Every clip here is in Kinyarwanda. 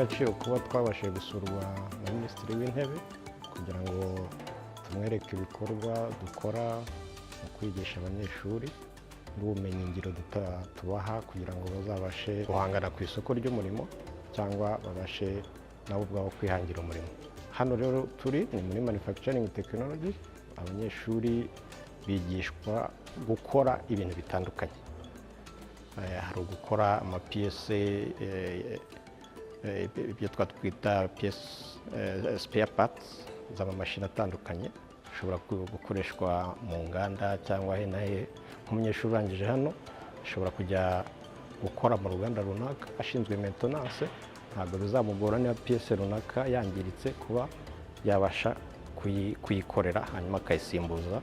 Iby'agaciro kuba twabashije gusurwa na Minisitiri w'Intebe kugira ngo tumwereke ibikorwa dukora mu kwigisha abanyeshuri n'ubumenyingiro tubaha kugira ngo bazabashe guhangana ku isoko ry'umurimo cyangwa babashe nabo ubwabo kwihangira umurimo. Hano rero turi ni muri manufacturing technology. Abanyeshuri bigishwa gukora ibintu bitandukanye. Hari ugukora amapiyese, ibyo twita spare parts z'amamashini atandukanye ashobora gukoreshwa mu nganda cyangwa he na he. Nk'umunyeshuri urangije hano ashobora kujya gukora mu ruganda runaka ashinzwe maintenance. Ntabwo bizamugora niba piyese runaka yangiritse kuba yabasha kuyikorera, hanyuma akayisimbuza,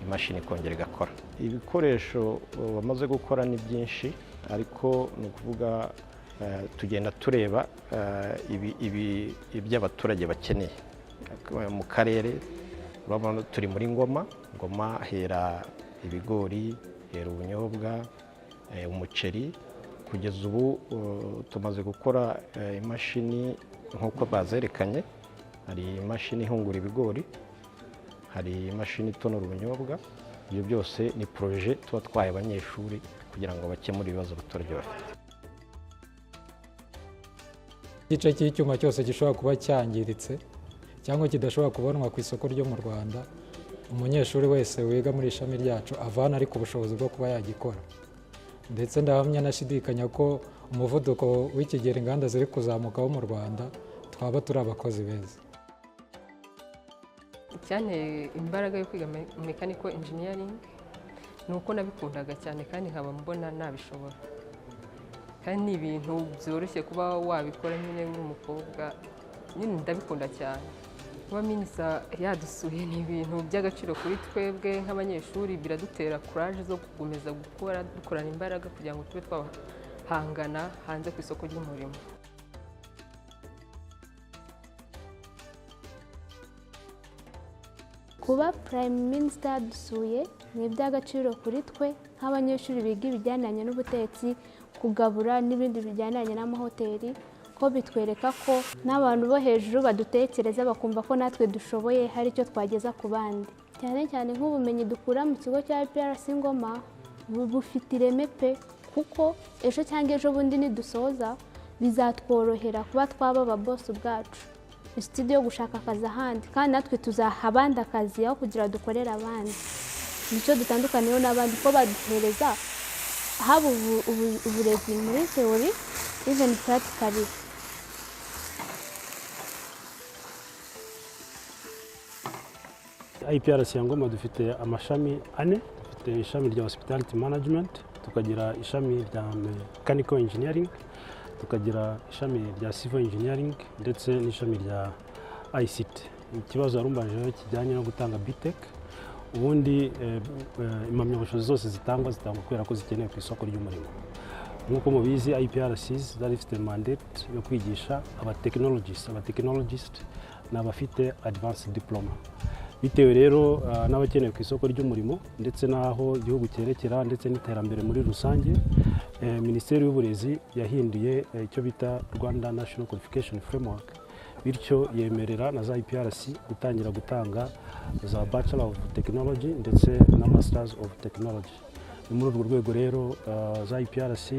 imashini ikongera igakora. Ibikoresho bamaze gukora ni byinshi, ariko ni ukuvuga tugenda tureba ibyo abaturage bakeneye mu karere. Urabona turi muri Ngoma. Ngoma hera ibigori, hera ubunyobwa, umuceri. Kugeza ubu tumaze gukora imashini nk'uko bazerekanye. Hari imashini ihungura ibigori, hari imashini itonora ubunyobwa. Ibyo byose ni projet tuba twahaye abanyeshuri kugira ngo bakemure ibibazo abaturage bafite. Igice cy'icyuma cyose gishobora kuba cyangiritse cyangwa kidashobora kubonwa ku isoko ryo mu Rwanda, umunyeshuri wese wiga muri ishami ryacu avana ariko ubushobozi bwo kuba yagikora. Ndetse ndahamya nashidikanya ko umuvuduko w'ikigero inganda ziri kuzamukaho mu Rwanda, twaba turi abakozi beza. Icyanteye imbaraga yo kwiga mechanical engineering ni uko nabikundaga cyane kandi nkaba mbona nabishobora, kandi ni ibintu byoroshye kuba wabikora nyine uri umukobwa. Nyine ndabikunda cyane. Kuba minisita yadusuye ni ibintu by'agaciro kuri twebwe nk'abanyeshuri, biradutera courage zo gukomeza gukora dukorana imbaraga kugira ngo tube twahangana hanze ku isoko ry'umurimo. Kuba Prime Minister yadusuye ni iby'agaciro kuri twe nk'abanyeshuri biga ibijyanye n'ubutetsi, kugabura n'ibindi bijyanye n'amahoteli, ko bitwereka ko n'abantu bo hejuru badutekereza, bakumva ko natwe dushoboye, hari icyo twageza ku bandi, cyane cyane nk'ubumenyi dukura mu kigo cya IPRC Ngoma bufite ireme pe, kuko ejo cyangwa ejo bundi nidusoza bizatworohera kuba twaba ababosi ubwacu instead yo gushaka akazi ahandi, kandi natwe tuzaha abandi akazi aho kugira dukorere abandi. Nicyo dutandukaniyeho n'abandi, ko baduhereza haba uburezi muri theory, even practically. IPRC ya Ngoma dufite amashami ane. Dufite ishami rya hospitality management, tukagira ishami rya mechanical engineering, tukagira ishami rya civil engineering ndetse n'ishami rya ICT. Ikibazo warumbajeho kijyanye no gutanga BTech, ubundi impamyabushobozi zose zitangwa kubera ko zikenewe ku isoko ry'umurimo. Nk'uko mubizi, IPRCs zari zifite mandate yo kwigisha aba technologists. Aba technologists ni abafite advanced diploma. Bitewe rero n'abakenewe ku isoko ry'umurimo ndetse n'aho igihugu cyerekera ndetse n'iterambere muri rusange, Minisiteri y'Uburezi yahinduye icyo bita Rwanda National Qualification Framework, bityo yemerera na za IPRC gutangira gutanga za Bachelor of Technology ndetse na Masters of Technology. Ni muri urwo rwego rero za IPRC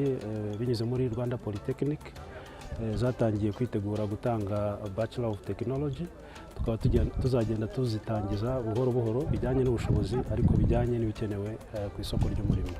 binyuze muri Rwanda Polytechnic zatangiye kwitegura gutanga Bachelor of Technology, tukaba tuzagenda tuzitangiza buhoro buhoro bijyanye n'ubushobozi ariko bijyanye n'ibikenewe ku isoko ry'umurimo.